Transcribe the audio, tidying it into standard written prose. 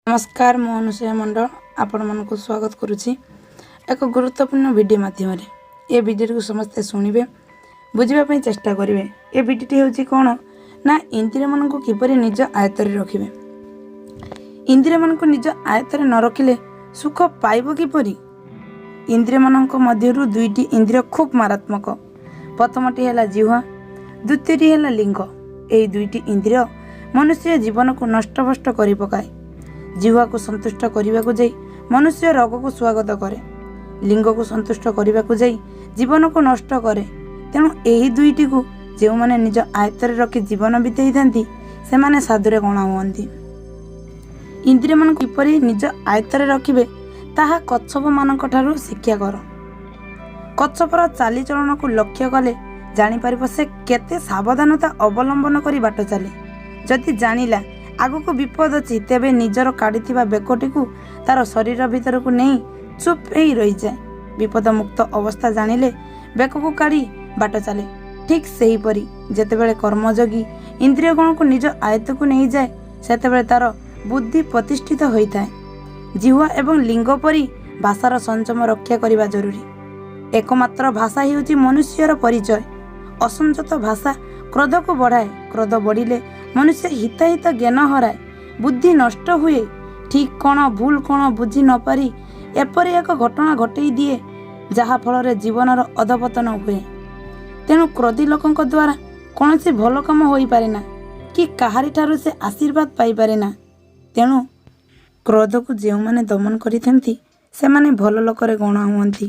ନମସ୍କାର, ମୁଁ ଅନୁସୟା ମଣ୍ଡଳ ଆପଣମାନଙ୍କୁ ସ୍ୱାଗତ କରୁଛି ଏକ ଗୁରୁତ୍ୱପୂର୍ଣ୍ଣ ଭିଡ଼ିଓ ମାଧ୍ୟମରେ। ଏ ଭିଡ଼ିଓଟିକୁ ସମସ୍ତେ ଶୁଣିବେ, ବୁଝିବା ପାଇଁ ଚେଷ୍ଟା କରିବେ। ଏ ଭିଡ଼ିଓଟି ହେଉଛି କ'ଣ ନା ଇନ୍ଦ୍ରିୟମାନଙ୍କୁ କିପରି ନିଜ ଆୟତ୍ତରେ ରଖିବେ। ଇନ୍ଦ୍ରିୟମାନଙ୍କୁ ନିଜ ଆୟତ୍ତରେ ନ ରଖିଲେ ସୁଖ ପାଇବ କିପରି? ଇନ୍ଦ୍ରିୟମାନଙ୍କ ମଧ୍ୟରୁ ଦୁଇଟି ଇନ୍ଦ୍ରିୟ ଖୁବ୍ ମାରାତ୍ମକ। ପ୍ରଥମଟି ହେଲା ଜିହ୍ୱା, ଦ୍ୱିତୀୟଟି ହେଲା ଲିଙ୍ଗ। ଏହି ଦୁଇଟି ଇନ୍ଦ୍ରିୟ ମନୁଷ୍ୟ ଜୀବନକୁ ନଷ୍ଟଭ୍ରଷ୍ଟ କରି ପକାଏ। ଜିହ୍ୱାକୁ ସନ୍ତୁଷ୍ଟ କରିବାକୁ ଯାଇ ମନୁଷ୍ୟ ରୋଗକୁ ସ୍ୱାଗତ କରେ। ଲିଙ୍ଗକୁ ସନ୍ତୁଷ୍ଟ କରିବାକୁ ଯାଇ ଜୀବନକୁ ନଷ୍ଟ କରେ। ତେଣୁ ଏହି ଦୁଇଟିକୁ ଯେଉଁମାନେ ନିଜ ଆୟତ୍ତରେ ରଖି ଜୀବନ ବିତେଇଥାନ୍ତି, ସେମାନେ ସାଧୁରେ ଗଣା ହୁଅନ୍ତି। ଇନ୍ଦ୍ରିୟମାନଙ୍କୁ କିପରି ନିଜ ଆୟତ୍ତରେ ରଖିବେ, ତାହା କଚ୍ଛପମାନଙ୍କ ଠାରୁ ଶିକ୍ଷା କର। କଚ୍ଛପର ଚାଲିଚଳନକୁ ଲକ୍ଷ୍ୟ କଲେ ଜାଣିପାରିବ ସେ କେତେ ସାବଧାନତା ଅବଲମ୍ବନ କରି ବାଟ ଚାଲେ। ଯଦି ଜାଣିଲା ଆଗକୁ ବିପଦ ଅଛି, ତେବେ ନିଜର କାଢ଼ିଥିବା ବେକଟିକୁ ତାର ଶରୀର ଭିତରକୁ ନେଇ ଚୁପ୍ ହେଇ ରହିଯାଏ। ବିପଦମୁକ୍ତ ଅବସ୍ଥା ଜାଣିଲେ ବେକକୁ କାଢ଼ି ବାଟ ଚାଲେ। ଠିକ୍ ସେହିପରି ଯେତେବେଳେ କର୍ମଯୋଗୀ ଇନ୍ଦ୍ରିୟଗଣକୁ ନିଜ ଆୟତ୍ତକୁ ନେଇଯାଏ, ସେତେବେଳେ ତାର ବୁଦ୍ଧି ପ୍ରତିଷ୍ଠିତ ହୋଇଥାଏ। ଜିହ୍ୱା ଏବଂ ଲିଙ୍ଗ ପରି ଭାଷାର ସଂଯମ ରକ୍ଷା କରିବା ଜରୁରୀ। ଏକମାତ୍ର ଭାଷା ହେଉଛି ମନୁଷ୍ୟର ପରିଚୟ। ଅସଂଯତ ଭାଷା କ୍ରୋଧକୁ ବଢ଼ାଏ। କ୍ରୋଧ ବଢ଼ିଲେ ମନୁଷ୍ୟ ହିତାହିତ ଜ୍ଞାନ ହରାଏ, ବୁଦ୍ଧି ନଷ୍ଟ ହୁଏ। ଠିକ୍ କ'ଣ ଭୁଲ କ'ଣ ବୁଝି ନପାରି ଏପରି ଏକ ଘଟଣା ଘଟେଇ ଦିଏ, ଯାହା ଫଳରେ ଜୀବନର ଅଧପତନ ହୁଏ। ତେଣୁ କ୍ରୋଧୀ ଲୋକଙ୍କ ଦ୍ୱାରା କୌଣସି ଭଲ କାମ ହୋଇପାରେ ନା କି କାହାରିଠାରୁ ସେ ଆଶୀର୍ବାଦ ପାଇପାରେ ନା। ତେଣୁ କ୍ରୋଧକୁ ଯେଉଁମାନେ ଦମନ କରିଥାନ୍ତି, ସେମାନେ ଭଲ ଲୋକରେ ଗଣା ହୁଅନ୍ତି।